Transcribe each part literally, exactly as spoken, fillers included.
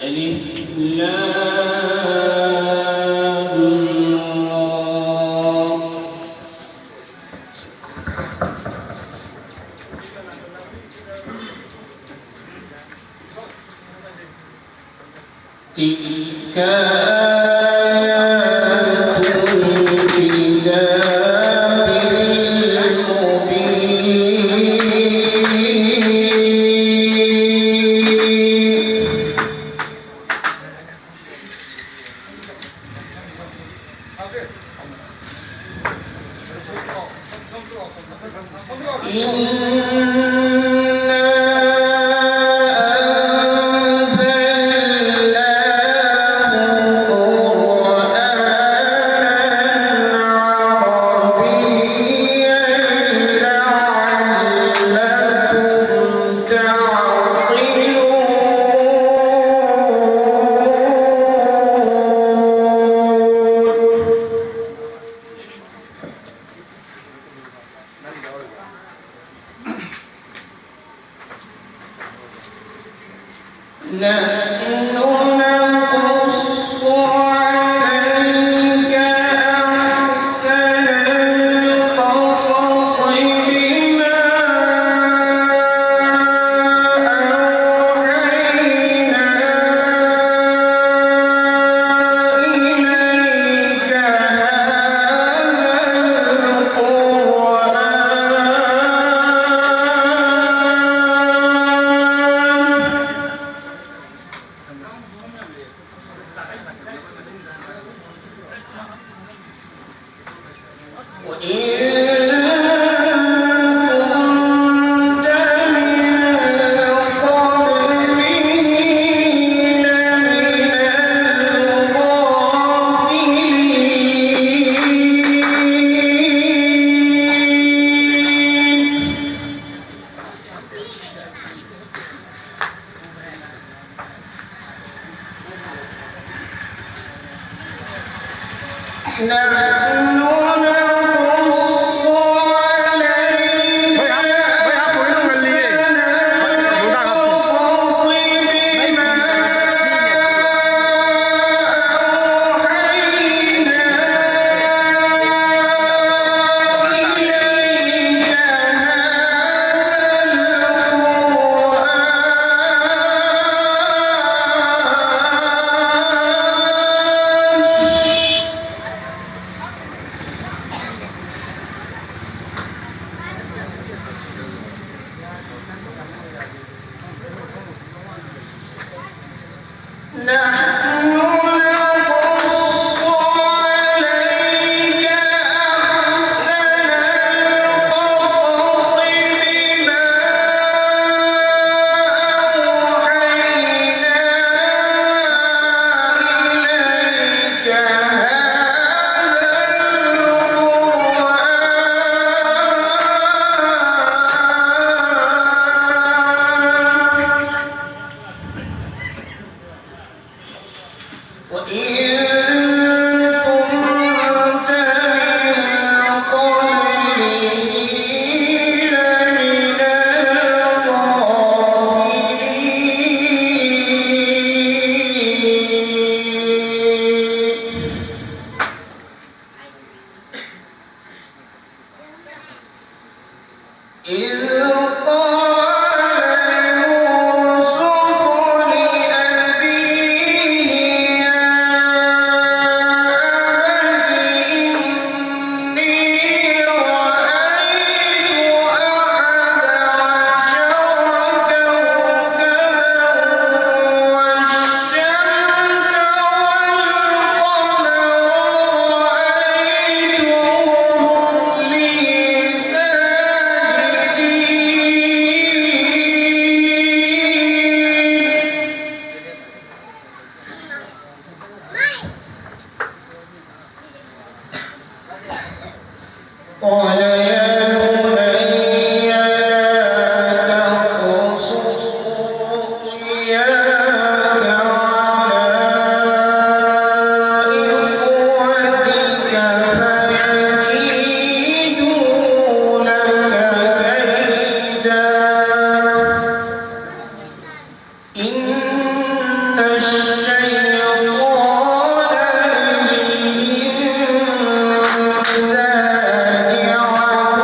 ألف لام را. تلك آيات الكتاب المبين. إنا أنزلناه قرآنا عربيا لعلكم تعقلون. نحن نقص عليك أحسن القصص بما أوحينا إليك هذا القرآن. وإن كنت من قبله لمن الغافلين. نحن نقص عليك أحسن القصص بما نحن نقص عليك أحسن القصص بما أوحينا إليك هذا القرآن. وإن كنت من قبله لمن الغافلين. إذ قال يوسف لأبيه يا أبت إني رأيت أحد عشر كوكبا والشمس والقمر رأيتهم لي ساجدين. قال يا بني لا تقصص رؤياك على إخوتك فيكيدوا لك كيدا. إن الشيطان للإنسان عدو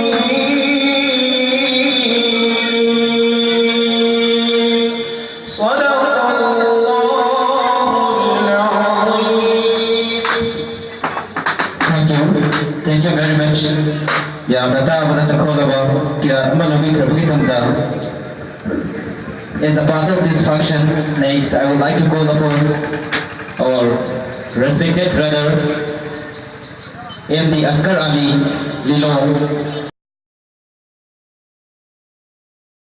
مبين. صدق الله العظيم. Thank you. Thank you very much. ꯌꯥꯝꯅ ꯇꯥꯕꯗ ꯆꯥꯛꯈꯣꯜꯂꯕ ꯀꯌꯥ ꯑꯃ ꯂꯧꯕꯤꯈ꯭ꯔꯕꯒꯤ ꯇꯨꯡꯗ As a part of this function, next I would like to call upon our respected brother M D Askar Ali Lilo.